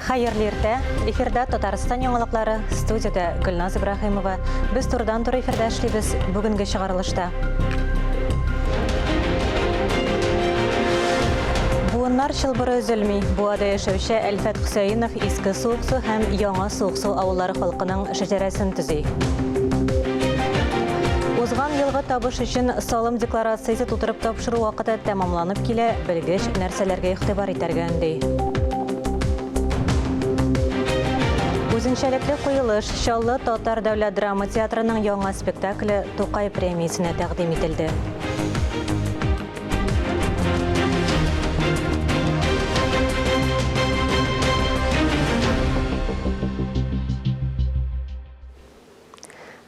Хәерле иртә! Эфирда Татарстан яңалыклары, студиядә Гөлназ Ибраһимова. Без турыдан-туры эфирда эшлибез бүгенге чыгарылышта. Буыннар чылбыры өзелми. Буада яшәүче Әлфәт Хөсәенов Иске Суыксу һәм Яңа Суыксу авыллары халкының шәҗәрәсен төзи. Узган елгы табыш өчен салым декларациясе тутырып тапшыру вакыты тәмамланып килә, белгеч нәрсәләргә игътибар итәргә өнди. Үзенчәлекле куелыш Чаллы татар дәүләт драма театрының яңа спектакле Тукай премиясенә тәкъдим ителде.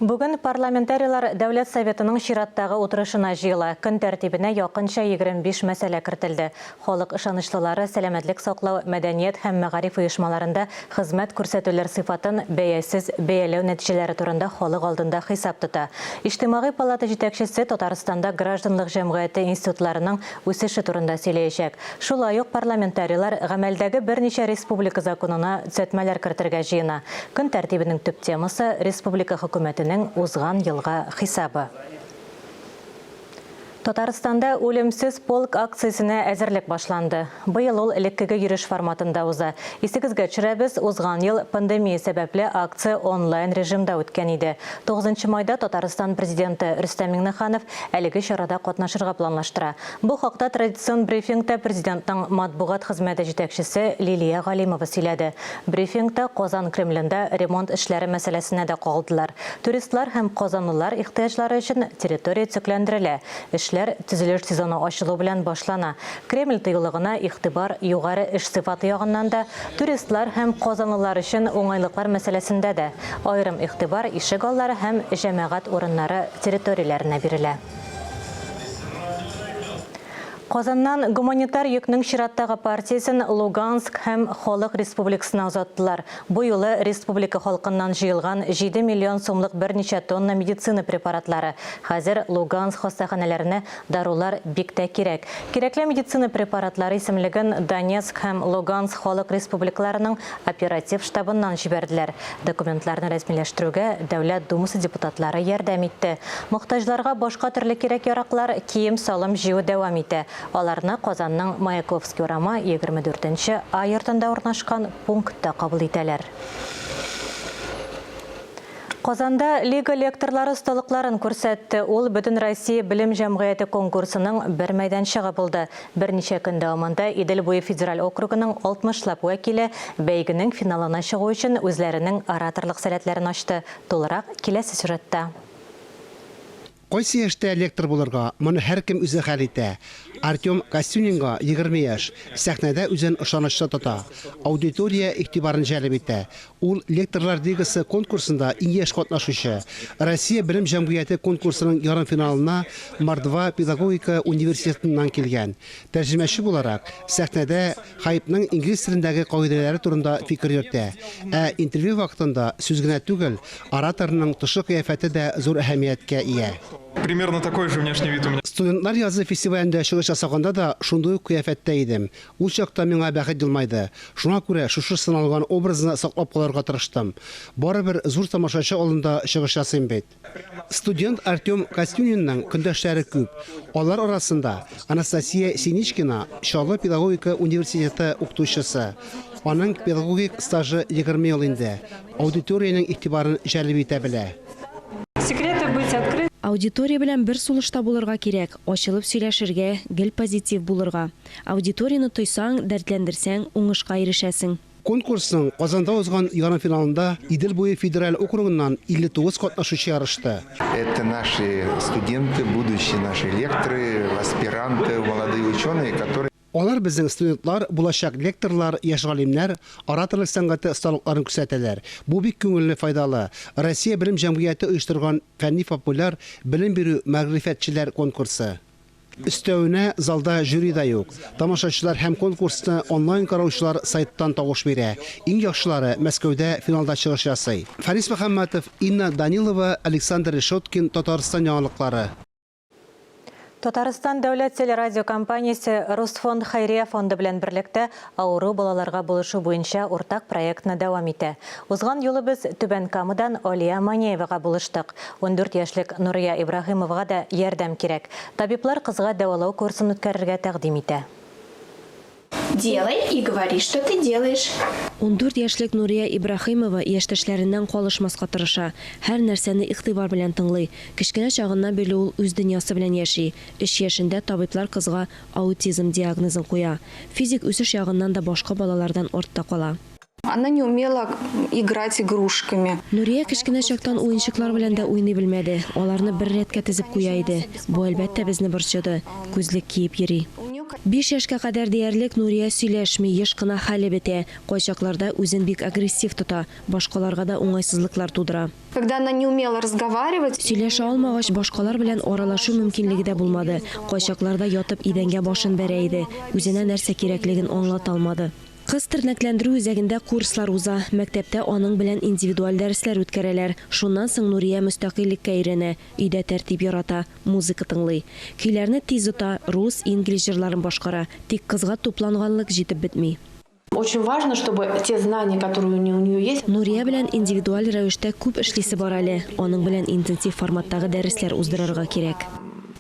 Бүген парламентарийлар Дәүләт Советының чираттагы утырышына җыела. Көн тәртибенә якынча 25 мәсьәлә кертелде. Халык ышанычлылары сәламәтлек саклау, мәдәният һәм мәгариф оешмаларында хезмәт күрсәтүләр сыйфатын бәясез бәяләү нәтиҗәләре турында халык алдында хисап тота. Иҗтимагый палата җитәкчесе Татарстанда гражданлык җәмгыяте институтларының үсеше турында сөйләячәк. Шулай ук парламентарийлар гамәлдәге берничә республика законына төзәтмәләр кертергә җыена. Көн тәртибенең төп темасы, республика хөкүмәтенең узган елга хисабы. Татарстанда Үлемсез полк акциясенә әзерлек башланды. Быел ул элеккеге йөреш форматында уза. Исегезгә төшерәбез, узган ел пандемия сәбәпле акция онлайн режимда үткән иде. Тугызынчы майда Татарстан Президенты Рөстәм Миңнеханов әлеге чарада катнашырга планлаштыра. Бу хакта традицион брифингта Президентның матбугат хезмәте җитәкчесе Лилия Галимова сөйләде. Брифингта Казан Кремлендә ремонт эшләре мәсьәләсенә дә кагылдылар. Туристлар һәм казанлылар ихтыяҗлары өчен территория төзекләндерелә. Эшләр төзелеш сезоны ачылу белән башлана. Кремль тыюлыгына игътибар югары эш сыйфаты ягыннан да, туристлар һәм казанлылар өчен уңайлыклар мәсьәләсендә дә. Аерым игътибар ишек аллары һәм җәмәгать урыннары территорияләренә бирелә. Казаннан гуманитар йөкнең чираттагы партиясен Луганск һәм Халык Республикасына озаттылар. Бу юлы республика халкыннан җыелган 7 миллион сумлык берничә тонна медицина препаратлары. Хәзер Луганск хастаханәләренә дарулар бик тә кирәк. Кирәкле медицина препаратлары исемлеген Донецк һәм Луганск Халык Республикаларының оператив штабыннан җибәрделәр. Документларны рәсмиләштерүгә Дәүләт Думасы депутатлары ярдәм итте. Мохтаҗларга башка төрле кирәк-яраклар, кием-салым җыю дәвам итә. Аларны Казанның Маяковский урамы 24 нче А йортында урнашкан пунктта кабул итәләр. Казанда Лига лекторлары осталыкларын күрсәтте. Ул Бөтенроссия белем җәмгыяте конкурсының бер мәйданчыгы булды. Берничә көн дәвамында Идел буе федераль округының 60 лап вәкиле бәйгенең финалына чыгу өчен үзләренең ораторлык сәләтләрен ачты. Тулырак киләсе сюжетта. Кайсы яшьтә лектор булырга, моны һәркем үзе хәл итә. Артем Костюнинга 20 яшь, сәхнәдә үзен ышанычлы тота, аудитория игътибарын җәлеп итә. Ул Лекторлар лигасы конкурсында иң яшь катнашучы. Россия белем җәмгыяте конкурсының ярымфиналына Мордва педагогика университетыннан килгән. Тәрҗемәче буларак, сәхнәдә хайпның инглиз телендәге кагыйдәләре турында фикер йөртә. Ә интервью вакытында сүз генә түгел, ораторның тышкы кыяфәте дә зур әһәмияткә ия. Примерно такой же внешний вид у меня. Студентлар язы фестивалендә чыгыш ясаганда да шундый ук кыяфәттә идем. Ул чакта миңа бәхет елмайды. Шуңа күрә шушы сыналган образны саклап калырга тырыштым. Барыбер зур тамашачы алдында чыгыш ясыйм бит. Студент Артем Костюнинның көндәшләре күп. Алар арасында Анастасия Синичкина, Чаллы педагогика университеты укытучысы. Аның педагогик стажы 20 ел инде. Аудиториянең игътибарын җәлеп итә белә. Секреты быть открыт. Аудитория белән бер сулышта булырга кирәк, ачылып сөйләшергә, гел позитив булырга. Аудиторияне тойсаң, дәртләндерсәң, уңышка ирешәсең. Конкурсның Казанда узган ярымфиналында Идел буе федераль округыннан 59 катнашучы ярышты. Это наши студенты, будущие наши лекторы, аспиранты, молодые ученые, которые. Алар безнең студентлар, булачак лекторлар, яшь галимнәр, ораторлык сәнгате осталыкларын күрсәтәләр. Бу бик күңелле, файдалы. Россия белем җәмгыяте оештырган фәнни-популяр белем бирү мәгърифәтчеләр конкурсы. Өстәвенә, залда жюри да юк. Тамашачылар һәм конкурсны онлайн караучылар сайттан тавыш бирә. Иң яхшылары Мәскәүдә финалда чыгыш ясый. Фәнис Мөхәммәтов, Инна Данилова, Александр Решеткин, Татарстан яңалыклары. Татарстан дәүләт телерадиокомпаниясе Русфонд хәйрия фонды белән берлектә авыру балаларга булышу буенча уртак проектны дәвам итә. Узган юлы без Түбән Камадан Алия Манеевага булыштык. 14 яшьлек Нурия Ибраһимовага да ярдәм кирәк. Табиблар кызга дәвалау курсын үткәрергә тәкъдим итә. Делай и говори, что ты делаешь. 14 яшьлек Нурия Ибраһимова яшьтәшләреннән калышмаска тырыша, һәр нәрсәне игътибар белән тыңлый. Кечкенә чагыннан бирле ул үз дөньясы белән яши. Өч яшендә табиблар кызга аутизм диагнозын куя. Физик үсеш ягыннан да башка балалардан артта кала. Она не умела играть игрушками. Нурия кечкенә чактан уенчыклар белән дә уйный белмәде. Аларны бер рәткә тезеп куя иде. Бу, әлбәттә, безне борчыды. Күзлек киеп йөри. Биш яшькә кадәр диярлек Нурия сөйләшми, еш кына хәле бетә. Кайчакларда үзен бик агрессив тота, башкаларга да уңайсызлыклар тудыра. Когда она не умела разговаривать. Сөйләшә алмагач, башкалар белән аралашу мөмкинлеге дә булмады. Кайчакларда ятып идәнгә башын бәрә иде. Үзенә нәрсә кирәклеген аңлата алмады. Кыз тернәкләндерү үзәгендә курслар уза, мәктәптә аның белән индивидуаль дәресләр үткәрәләр. Шуннан соң Нурия мөстәкыйльлеккә өйрәнә, өйдә тәртип ярата, музыка тыңлый. Көйләрне тиз ота, рус, инглиз җырларын башкара. Тик кызга тупланганлык җитеп бетми. Очень важно, чтобы те знания, которые у нее есть. Нурия белән индивидуаль рәвештә күп эшлисе бар әле. Аның белән интенсив форматтагы дәресләр уздырырга кирәк.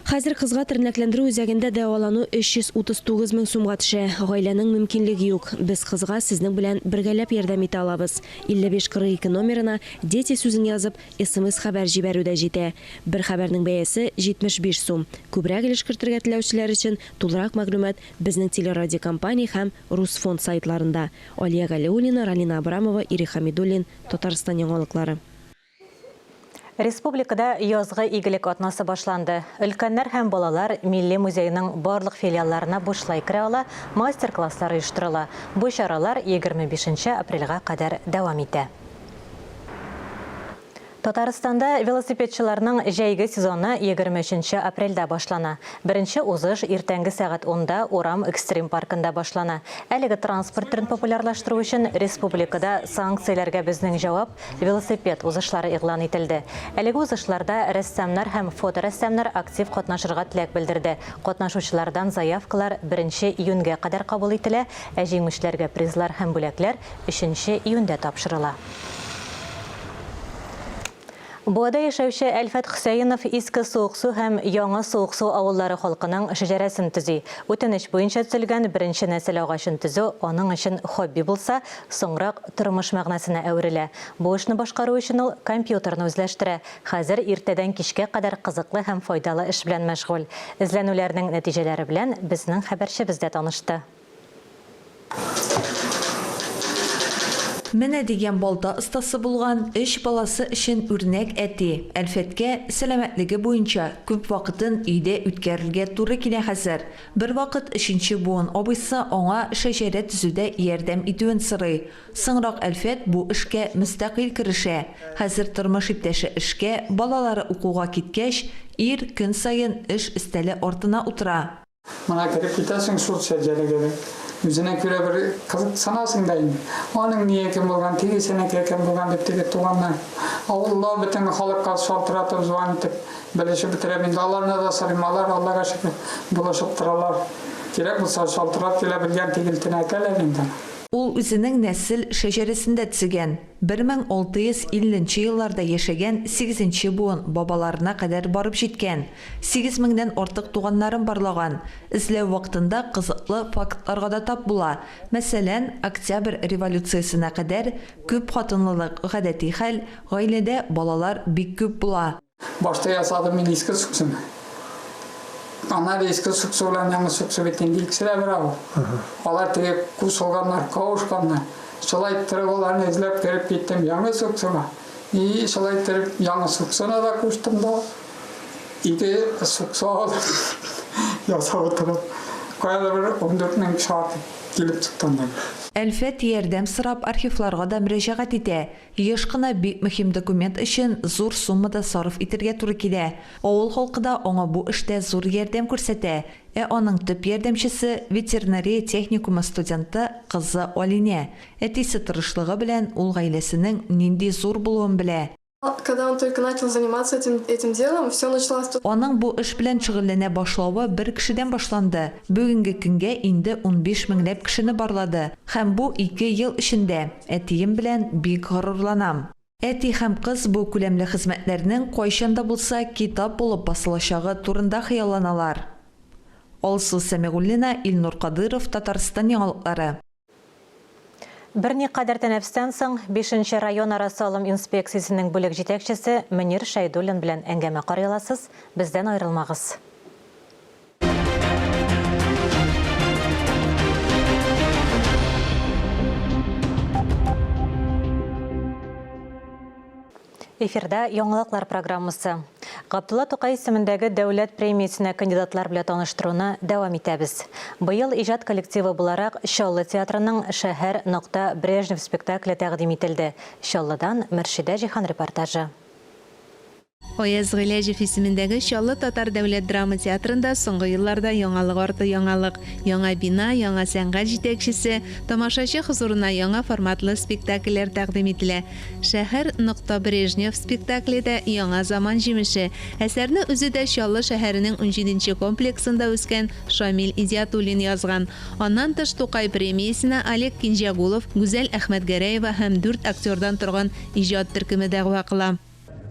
Хәзер кызга тернәкләндерү үзәгендә дәвалану 339 мең сумга төшә. Гаиләнең мөмкинлеге юк. Без кызга сезнең белән бергәләп ярдәм итә алабыз. 5542 номерына Дети сүзен язып, смс-хәбәр җибәрү дә җитә. Бер хәбәрнең бәясе, 75 сум. Күбрәк өлеш кертергә теләүчеләр өчен тулырак мәгълүмат безнең телерадиокомпания һәм Русфонд сайтларында. Алия Галиуллина, Ралина Абрамова, Ирек Хәмидуллин, Татарстан яңалыклары. Республикада Язгы игелек атнасы башланды. Өлкәннәр һәм балалар Милли музейның барлык филиалларына бушлай керә ала, мастер-класслар оештырыла. Бу чаралар 25 нче апрельгә кадәр дәвам итә. Татарстанда велосипедчыларның җәйге сезоны 23 нче апрельдә башлана. Беренче узыш иртәнге сәгать унда Урам экстрим паркында башлана. Әлеге транспорт төрен популярлаштыру өчен республикада Санкцияләргә безнең җавап велосипед узышлары игълан ителде. Әлеге узышларда рәссамнар һәм фоторәссамнар актив катнашырга теләк белдерде. Катнашучылардан заявкалар беренче июньгә кадәр кабул ителә, ә җиңүчеләргә призлар һәм бүләкләр өченче июньдә тапшырыла. Буада яшәүче Әлфәт Хөсәенов Иске Суыксу һәм Яңа Суыксу авыллары халкының шәҗәрәсен төзи. Үтенеч буенча төзелгән беренче нәсел агачын төзү аның өчен хобби булса, соңрак тормыш мәгънәсенә әверелә. Бу эшне башкару өчен ул компьютерны үзләштерә. Хәзер иртәдән кичкә кадәр кызыклы һәм файдалы эш белән мәшгуль. Эзләнүләрнең нәтиҗәләре белән безнең хәбәрчебез дә танышты. Менә дигән балта остасы булган, өч баласы өчен үрнәк әти. Әлфәткә, сәламәтлеге буенча, күп вакытын өйдә үткәрергә туры килә хәзер. Бервакыт өченче буын абыйсы аңа шәҗәрә төзүдә ярдәм итүен сорый. Соңрак Әлфәт бу эшкә мөстәкыйль керешә. Хәзер тормыш иптәше эшкә, балалары укуга киткәч, ир көн саен эш өстәле артына утыра. Менә кереп китәсең шул шәҗәрәгә дә. Үзенә күрә бер кызыксынасың да инде. Аның ние кем булган, тегесенеке кем булган дип теге туганнар. Авылда бөтен халыкка шалтыратып, звонить итеп белешеп бетерәм инде. Аларны да сорыйм, алар, Аллага шөкер, булышып торалар. Кирәк булса шалтырат, килә белгән тигел тенәкәләр инде. Ул үзенең нәсел шәҗәрәсен дә төзегән. 1650 нче елларда яшәгән сигезенче буын бабаларына кадәр барып җиткән. Сигез меңнән артык туганнарын барлаган. Эзләү вакытында кызыклы фактларга да тап була. Мәсәлән, Октябрь революциясенә кадәр күп хатынлылык гадәти хәл, гаиләдә балалар бик күп була. Башта ясадым мин иске суксыны. Аннары иске суксы белән яңа суксы бит инде икесе дә бер авыл. Алар теге кушылганнар, кавышканнар. Шулай иттереп аларны эзләп кереп киттем яңа суксыга. И шулай иттереп яңа суксына да куштым да. Ике суксы алдым. Ясап утырып. Каядыр бер 14 мең кеше артык килеп чыкты аннан. Әлфәт ярдәм сорап архивларга да мөрәҗәгать итә. Еш кына бик мөһим документ өчен зур сумма да сарыф итергә туры килә. Авыл халкы да аңа бу эштә зур ярдәм күрсәтә. Ә аның төп ярдәмчесе, ветеринария техникумы студенты кызы Алинә. Әтисе тырышлыгы белән ул гаиләсенең нинди зур булуын белә. Когда он только начал заниматься этим, этим делом, все началось... Аның бу эш белән шөгыльләнә башлавы бер кешедән башланды. Бүгенге көнгә инде 15 меңләп кешене барлады. Һәм бу ике ел эчендә. Әтием белән бик горурланам. Әти һәм кыз бу күләмле хезмәтләрнең кайчан да булса китап булып басылачагы турында хыялланалар. Алсу Сәмигуллина, Илнур Кадыйров, Татарстан яңалыклары. Берникадәр тәнәфестән соң, бишенче районара салым инспекциясенең бүлек җитәкчесе Мөнир Шәйдуллин белән әңгәмә карый аласыз, бездән аерылмагыз. Эфирда яңалыклар программасы. Габдулла Тукай исемендәге дәүләт премиясенә кандидатлар белән таныштыруны дәвам итәбез. Быел иҗат коллективы буларак Чаллы театрының Шәһәр нокта Брежнев спектакле тәкъдим ителде. Чаллыдан Мөршидә Җиһан репортажы. Аяз Гыйләҗев исемендәге Чаллы татар дәүләт драма театрында соңгы елларда яңалык арты яңалык. Яңа бина, яңа сәнгать җитәкчесе, тамашачы хозурына яңа форматлы спектакльләр тәкъдим ителә. Шәһәр, нокта Брежнев спектакле дә яңа заман җимеше. Әсәрне үзе дә Чаллы шәһәренең унҗиденче комплексында үскән Шамил Идиатуллин язган. Аннан тыш Тукай премиясенә Олег Кинҗәгулов, Гүзәл Әхмәтгәрәева һәм дүрт актердан торган иҗат төркеме дәгъва кыла.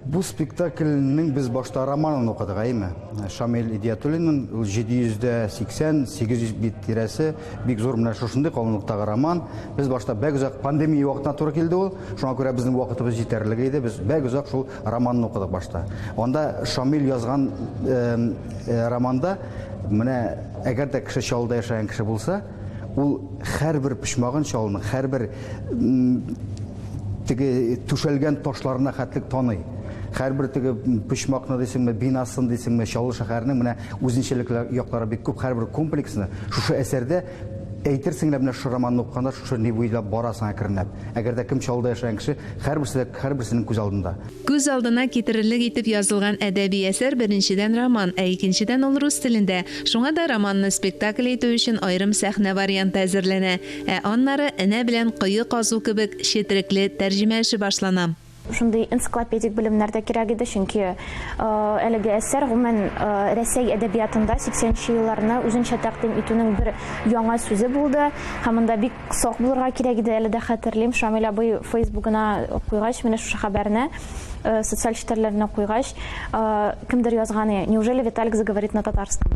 Бу спектакльнең без башта романын укыдык, әйеме? Шамил Идиятуллинның ул 780, 800 бит тирәсе, бик зур менә шушындый калынлыктагы роман. Без башта бәк озак пандемия вакытына туры килде ул. Шуңа күрә безнең вакытыбыз җитәрлек иде. Без бәк озак шул романны укыдык башта. Анда Шамил язган э, э, романда менә әгәр дә кеше Чаллыда яшәгән кеше булса, ул һәрбер почмагын Чаллының, һәрбер теге түшәлгән ташларына хәтлек таный. Һәрбер теге почмакны дисеңме, бинасын дисеңме, Чаллы шәһәренең менә үзенчәлекле яклары бик күп, һәрбер комплексны шушы әсәрдә әйтерсең лә менә шушы романны укыганда шушы ни буйлап барасың әкренләп. Әгәр дә кем Чаллыда яшәгән кеше, һәрберсе дә һәрберсенең күз алдында. Күз алдына китерерлек итеп язылган әдәби әсәр беренчедән роман, ә икенчедән ул рус телендә. Шуңа да романны спектакль итү өчен аерым сәхнә варианты әзерләнә. Ә аннары энә белән кое казу кебек четерекле тәрҗемә эше башлана. Шундый энциклопедик белемнәр дә кирәк иде, чөнки әлеге әсәр, гомумән, Рәсәй әдәбиятында 80 нче елларны үзенчә тәкъдим итүнең бер яңа сүзе булды һәм монда бик Сак булырга кирәк иде, әле дә хәтерлим, Шамил абый фейсбугына куйгач, менә шушы хәбәрне, э, социаль челтәрләренә куйгач, э, кемдер язган иде, неужели Виталик заговорит на татарском?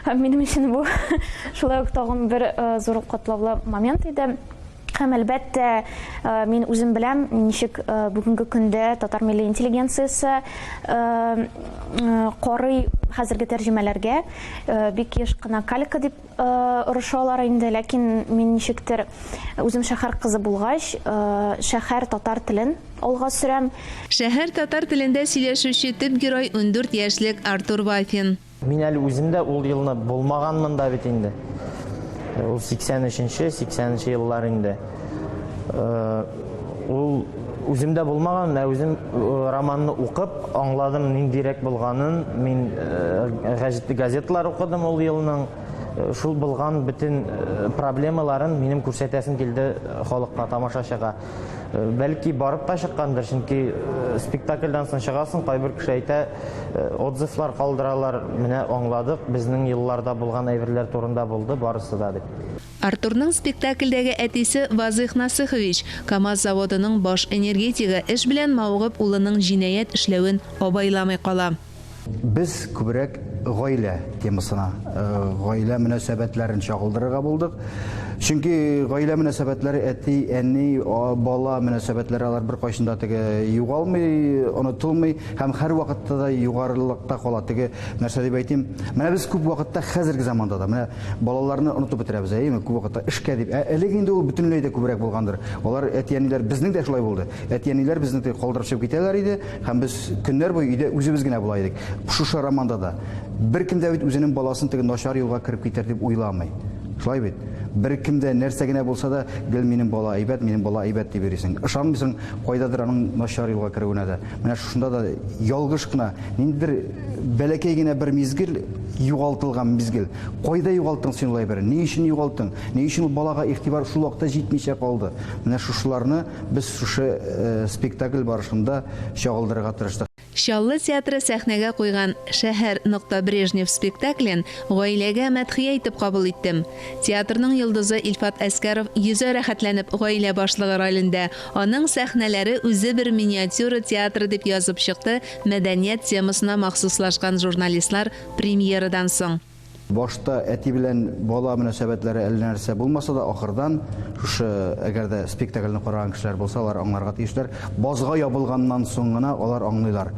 Һәм минем өчен бу шулай ук тагын бер э, зур катлаулы момент иде. Һәм әлбәттә, мин үзем беләм, ничек бүгенге көндә татар милли интеллигенциясе карый хәзерге тәрҗемәләргә, бик еш кына калька дип Орышалар инде, ләкин мин ничектер үзем шәһәр кызы булгач, шәһәр татар телен алга сөрәм. Шәһәр татар телендә сөйләшүче төп герой 14 яшьлек Артур Вафин. Мин әле үзем дә ул елны булмаганмын да бит инде. Ул 83 нче, 80 нче еллар инде. Ул үзем дә булмаган, ә үзем романны укып аңладым ниндирәк булганын. Мин газетлар укыдым ул елның. Шул булган бөтен проблемаларын минем күрсәтәсем килде халыкка, тамашачыга. Бәлки барып та чыккандыр, чөнки спектакльдән соң чыгасың, кайбер кеше әйтә, отзывлар калдыралар, менә аңладык, безнең елларда булган әйберләр турында булды барысы да дип. Артурның спектакльдәге әтисе Вазыйх Насыхович, КАМАЗ заводының баш энергетигы, эш белән мавыгып улының җинаять эшләвен абайламый кала. Без күбрәк гаилә темасына, гаилә мөнәсәбәтләрен чагылдырырга булдык. Чөнки гаилә мөнәсәбәтләре әти, әни, бала мөнәсәбәтләре алар беркайчан да теге югалмый, онытылмый һәм һәрвакытта да югарылыкта кала. Теге нәрсә дип әйтим, менә без күп вакытта хәзерге заманда да менә Балаларны онытып бетерәбез, әйеме, күп вакытта эшкә дип. Ә элек инде ул бөтенләй дә күбрәк булгандыр. Алар әти-әниләр, безнең дә шулай булды. Әти-әниләр безне теге калдырып чыгып китәләр иде, һәм без көннәр буе өйдә үзебез генә була идек. Шушы романда да беркем дә бит үзенең баласын теге начар юлга кереп китәр дип уйламый. Шулай бит? Беркем дә нәрсә генә булса да, гел минем бала әйбәт, минем бала әйбәт дип йөрисең. Ышанмыйсың кайдадыр аның начар юлга керүенә дә. Менә шушында да ялгыш кына, ниндидер бәләкәй генә бер мизгел, югалтылган мизгел. Кайда югалттың син ул әйберне? Ни өчен югалттың? Ни өчен ул балага игътибар шул вакытта җитмичә калды? Менә шушыларны без шушы спектакль барышында чагылдырырга тырыштык. Чаллы театры сәхнәгә куйган Шәһәр нокта Брежнев спектаклен гаиләгә мәдхия итеп кабул иттем. Театрның йолдызы Илфат Әскәров йөзә рәхәтләнеп гаилә башлыгы ролендә, аның сәхнәләре үзе бер миниатюра театры дип язып чыкты мәдәният темасына махсуслашкан журналистлар премьерадан соң. Башта әти белән бала мөнәсәбәтләре әллә нәрсә булмаса да, ахырдан шушы, әгәр дә спектакльне караган кешеләр булса, алар аңларга тиешләр. Базга ябылганнан соң гына алар аңлыйлар.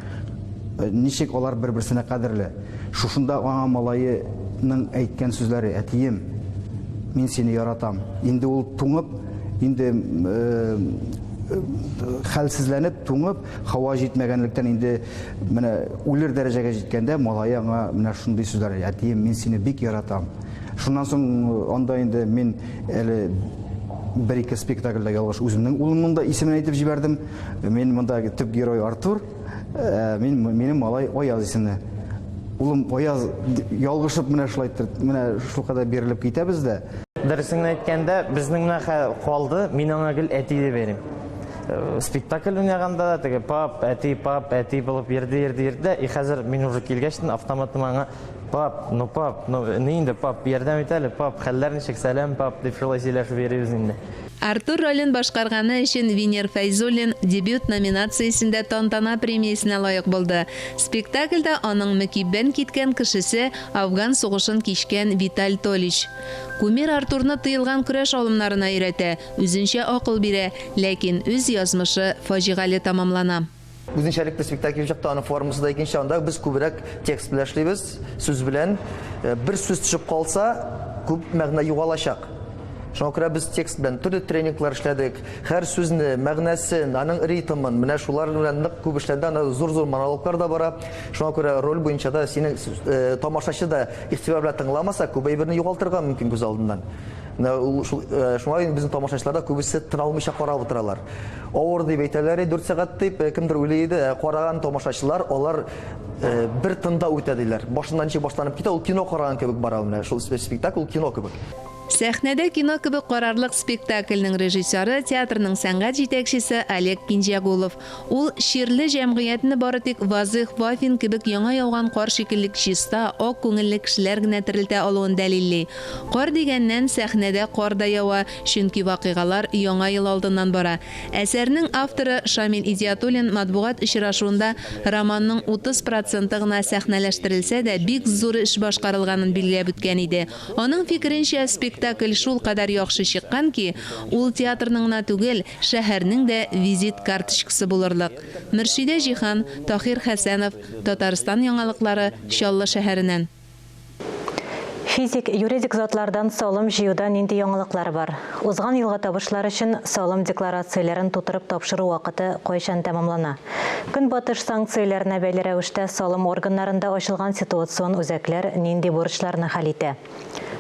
Ничек алар бер-берсенә кадерле. Шушында аңа малаеның әйткән сүзләре, Әтием, мин сине яратам. Инде ул туңып, инде хәлсезләнеп, туңып, һава җитмәгәнлектән инде Менә үлер дәрәҗәгә җиткәндә малае аңа менә шундый сүзләр, әтием, мин сине бик яратам. Шуннан соң анда инде мин әле бер-ике спектакльдә ялгыш үземнең улымның да исемен әйтеп җибәрдем. Мин монда төп герой Артур, ә, мин минем малай Аяз исемле. Улым Аяз ялгышып менә шулай итеп, менә шулкадәр бирелеп китәбез дә. Дөресен генә әйткәндә, безнең менә хәл калды, мин аңа гел әти дип йөрим. Спектакль уйнаганда да теге пап, әти, пап, әти булып йөрде, йөрде, йөрде дә, и хәзер мин уже килгәчтен автоматом аңа пап, ну пап, ну ни инде пап, ярдәм ит әле, пап, хәлләр ничек, сәлам, пап, дип шулай сөйләшеп йөрибез инде. Артур ролен башкарганы өчен Венер Фәйзуллин Дебют номинациясендә Тантана премиясенә лаек булды. Спектакльдә аның мөкиббән киткән кешесе Афган сугышын кичкән Виталь Толич. Кумир Артурны тыелган көрәш алымнарына өйрәтә, Үзенчә акыл бирә, ләкин үз язмышы фаҗигале тамамлана. Үзенчәлекле спектакль килеп чыкты, аның формасы да икенче. Анда без күбрәк текст белән эшлибез, сүз белән. Бер сүз төшеп калса, күп мәгънә югалачак. Шуңа күрә без текст белән төрле тренинглар эшләдек. Һәр сүзне, мәгънәсен, аның ритмын, менә шулар белән нык күп эшләнде. Анда зур-зур монологлар да бара. Шуңа күрә роль буенча да синең тамашачы да игътибар белән тыңламаса, күп әйберне югалтырга мөмкин күз алдыннан. Менә ул шул э, шуңа инде безнең тамашачылар да күбесе тын алмыйча карап утыралар. Авыр дип әйтәләр, 4 сәгать дип, э, кемдер уйлый иде, ә караган тамашачылар алар э, бер тында үтә диләр. Башыннан ничек башланып китә, ул кино караган кебек бара менә шул спектакль ул кино кебек. Сәхнәдә кино кебек карарлык спектакльнең режиссеры, театрның сәнгать җитәкчесе Олег Кинҗәгулов. Ул чирле җәмгыятьне бары тик Вазыйх Вафин кебек яңа яуган кар шикелле чиста, ак күңелле кешеләр генә терелтә алуын дәлилли. Кар дигәннән, сәхнәдә кар да ява, чөнки вакыйгалар Яңа ел алдыннан бара. Әсәрнең авторы Шамил Идиатуллин матбугат очрашуында романның 30 проценты гына сәхнәләштерелсә дә, бик зур эш башкарылганын билгеләп үткән иде. Аның фикеренчә, спектакль шулкадәр яхшы чыккан ки, ул театрның гына түгел, шәһәрнең дә визит карточкасы булырлык. Мөршидә Җиһан, Таһир Хәсәнов, Татарстан яңалыклары, Чаллы шәһәреннән. Физик, юридик затлардан салым җыюда нинди яңалыклар бар? Узган елгы табышлар өчен салым декларацияләрен тутырып тапшыру вакыты кайчан тәмамлана? Көнбатыш санкцияләренә бәйле рәвештә салым органнарында ачылган ситуацион үзәкләр нинди бурычларны хәл итә?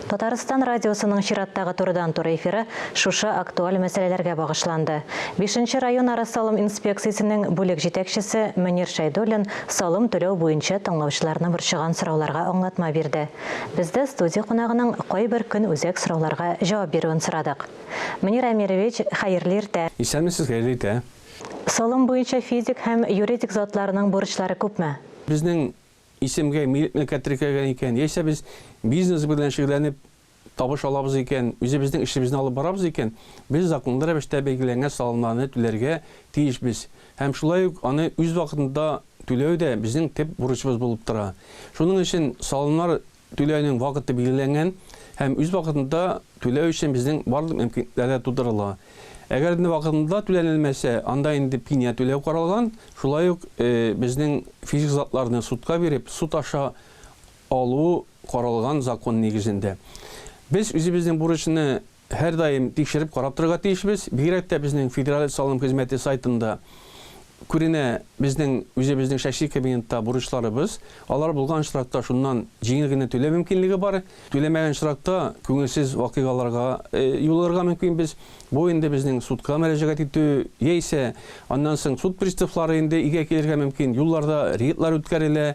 Татарстан радиосының чираттагы турыдан-туры эфиры шушы актуаль мәсьәләләргә багышланды. Бишенче районара салым инспекциясенең бүлек җитәкчесе Мөнир Шәйдуллин салым түләү буенча тыңлаучыларны борчыган сорауларга аңлатма бирде. Без дә студия кунагының кайбер көнүзәк сорауларга җавап бирүен сорадык. Мөнир Әмирович, хәерле иртә! Исәнмесез, хәерле иртә! Салым буенча физик һәм юридик затларның бурычлары күпме? Безнең исемгә милек мөлкәт теркәлгән икән, яисә без бизнес белән шөгыльләнеп табыш алабыз икән, үзебезнең эшебезне алып барабыз икән, без законлы рәвештә билгеләнгән салымнарны түләргә тиешбез. Һәм шулай ук аны үз вакытында түләү дә безнең төп бурычыбыз булып тора. Шуның өчен салымнар Түләүнең вакыты билгеләнгән һәм үз вакытында түләү өчен безнең барлык мөмкинлекләр дә тудырыла. Әгәр инде вакытында түләнелмәсә, анда инде пеня түләү каралган, шулай ук безнең физик затларны судка биреп, суд аша алу каралган закон нигезендә. Без үзебезнең бурычны һәрдаим тикшереп карап торырга тиешбез, бигрәк тә безнең Федераль салым хезмәте сайтында. күренә безнең үзебезнең шәхси кабинетта бурычларыбыз. Алар булган очракта шуннан җиңел генә түләү мөмкинлеге бар. Түләмәгән очракта күңелсез вакыйгаларга юлыгырга мөмкинбез. Бу инде безнең судка мөрәҗәгать итү, яисә аннан соң суд приставлары инде өйгә килергә мөмкин. Юлларда рейдлар үткәрелә,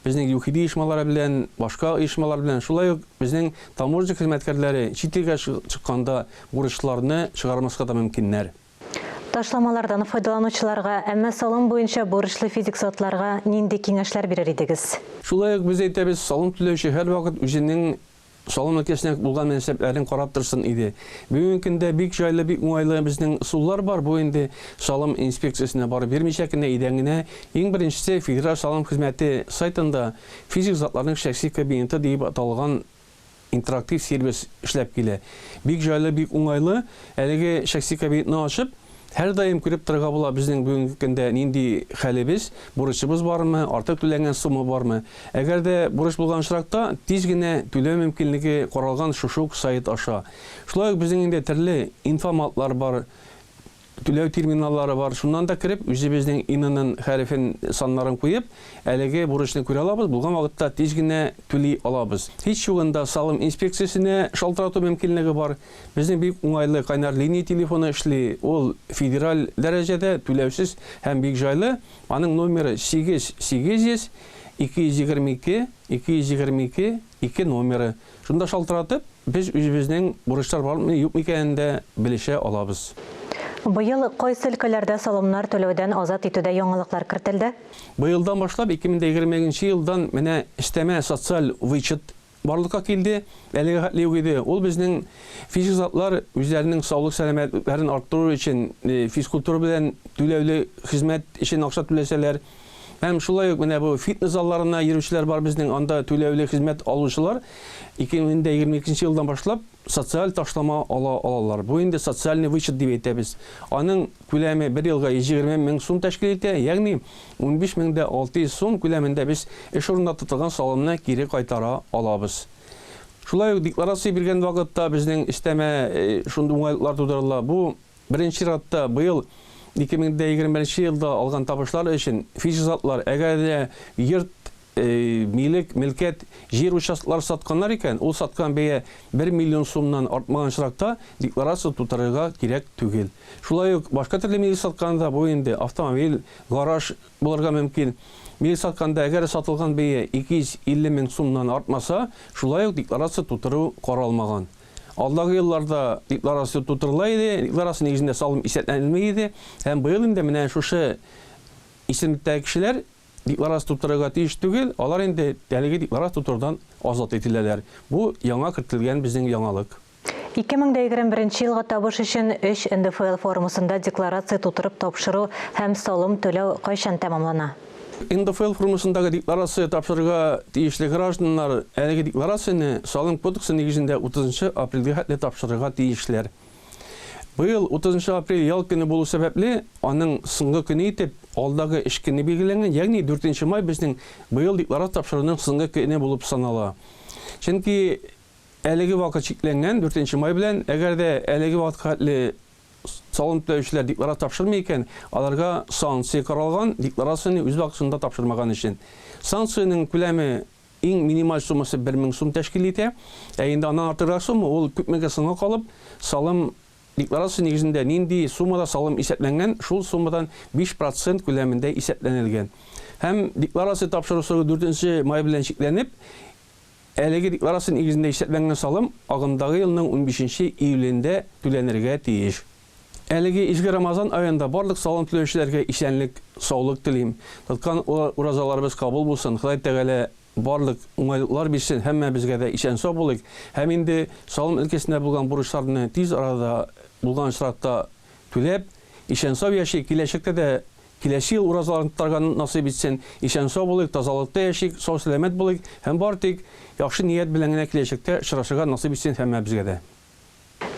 безнең ЮХИДИ оешмалары белән, башка оешмалар белән. Шулай ук безнең таможня хезмәткәрләре чит илгә чыкканда бурычларны чыгармаска да мөмкиннәр. Ташламалардан файдаланучыларга, әмма салым буенча бурычлы физик затларга нинди киңәшләр бирер идегез? Шулай ук без әйтәбез, салым түләүче һәрвакыт үзенең салым өлкәсенә булган мөнәсәбәтләрен карап торсын иде. Бүгенге көндә бик җайлы, бик уңайлы безнең ысуллар бар. Бу инде салым инспекциясенә барып йөрмичә кенә, өйдән генә. Иң беренчесе, Федераль салым хезмәте сайтында физик затларның шәхси кабинеты диеп аталган интерактив сервис эшләп килә. Бик җайлы, бик уңайлы. Әлеге шәхси кабинетны ачып, һәрдаим күреп торырга була безнең бүгенге көндә нинди хәлебез, бурычыбыз бармы, артык түләнгән сумма бармы. Әгәр дә бурыч булган очракта, тиз генә түләү мөмкинлеге каралган шушы ук сайт аша. Шулай ук безнең инде төрле инфоматлар бар, Түләү терминаллары бар, шуннан да кереп, үзебезнең ИНН хәрефен, саннарын куеп, әлеге бурычны күрә алабыз, булган вакытта тиз генә түли алабыз. Һич югында салым инспекциясенә шалтырату мөмкинлеге бар. Безнең бик уңайлы кайнар линия телефоны эшли, ул федераль дәрәҗәдә, түләүсез һәм бик җайлы. Аның номеры 8 800 222 222 2 номеры. Шунда шалтыратып, без үзебезнең бурычлар бармы, юкмы икәнен дә белешә алабыз. Быел кайсы өлкәләрдә салымнар түләүдән азат итүдә яңалыклар кертелде? Быелдан башлап, 2020 нче елдан менә өстәмә социаль вычет барлыкка килде. Әлегә хәтле юк иде. Ул безнең физик затлар үзләренең саулык-сәламәтлекләрен арттыру өчен физкультура белән түләүле хезмәт өчен акча түләсәләр, Һәм шулай ук менә бу фитнес залларына йөрүчеләр бар безнең, анда түләүле хезмәт алучылар 2022 елдан башлап социаль ташлама ала алалар. Бу инде социальный вычет дип әйтәбез. Аның күләме бер елга 120 мең сум тәшкил итә, ягъни 15 мең дә 600 сум күләмендә без эш урынында тотылган салымны кире кайтара алабыз. Шулай ук декларация биргән вакытта безнең өстәмә шундый уңайлыклар тудырыла. Бу Беренче чиратта, быел 2021 елда алган табышлар өчен физик затлар, әгәр дә йорт, милек, мөлкәт, җир участоклары сатканнар икән, ул саткан бәя 1 миллион сумнан артмаган очракта декларация тутырырга кирәк түгел. Шулай ук башка төрле милек сатканда, бу инде автомобиль, гараж булырга мөмкин. Милек сатканда, әгәр сатылган бәя 250 мең сумнан артмаса, шулай ук декларация тутыру каралмаган. Алдагы елларда декларация тутырыла иде, декларация нигезендә салым исәпләнелми иде. Һәм быел инде менә шушы исемлектәге кешеләр декларация тутырырга тиеш түгел, алар инде әлеге декларация тутырудан азат ителәләр. Бу яңа кертелгән безнең яңалык. 2021 елгы табыш өчен өч НДФЛ формасында декларация тутырып тапшыру һәм салым түләү кайчан тәмамлана? НДФЛ формасындагы декларация тапшырырга тиешле гражданнар әлеге декларацияне Салым кодексы нигезендә 30 нчы апрельгә хәтле тапшырырга тиешләр. Быел 30 нчы апрель ял көне булу сәбәпле, аның соңгы көне итеп алдагы эш көне билгеләнгән, ягъни 4 нче май безнең быел декларация тапшыруның соңгы көне булып санала. Чөнки әлеге вакыт чикләнгән, 4 нче май белән, әгәр дә әлеге вакытка хәтле Салым түләүчеләр декларация тапшырмый икән, аларга санкция каралган, декларацияне үз вакытында тапшырмаган өчен. Санкциянең күләме иң минималь суммасы 1000 сум тәшкил итә, ә инде аннан артыграк сумма ул күпмегә соңга калып, салым декларация нигезендә нинди суммада салым исәпләнгән, шул суммадан 5 процент күләмендә исәпләнелгән. Һәм декларация тапшыру срогы 4 май белән чикләнеп, Әлеге декларация нигезендә исәпләнгән салым агымдагы елның унбишенче июлендә түләнергә тиеш. Әлеге изге Рамазан аенда барлык салым түләүчеләргә исәнлек, саулык телим. Тоткан уразаларыбыз кабул булсын, Ходай Тәгалә барлык уңайлыклар бирсен, һәммәбезгә дә исән-сау булыйк һәм инде салым өлкәсендә булган бурычларны тиз арада булган очракта түләп, исән-сау яшик, киләчәктә дә Киләсе ел уразаларын тотарга насыйп итсен. Исән-сау булыйк, тазалыкта яшик, сау-сәламәт булыйк һәм бары тик яхшы ният белән генә киләчәктә очрашырга насыйп итсен һәммәбезгә дә.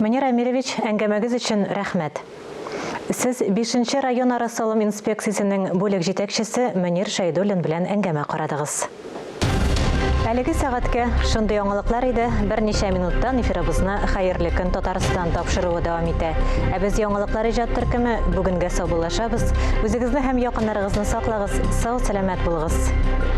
Мөнир Әмирович, әңгәмәгез өчен рәхмәт. Сез бишенче районара салым инспекциясенең бүлек җитәкчесе Мөнир Шәйдуллин белән әңгәмә карадыгыз. Әлеге сәгатькә шундый яңалыклар иде. Берничә минуттан эфирыбызны Хәерле көн Татарстан тапшыруы дәвам итә. Ә без яңалыклар иҗат төркеме бүгенгә саубуллашабыз. Үзегезне һәм якыннарыгызны саклагыз, сау-сәламәт булыгыз.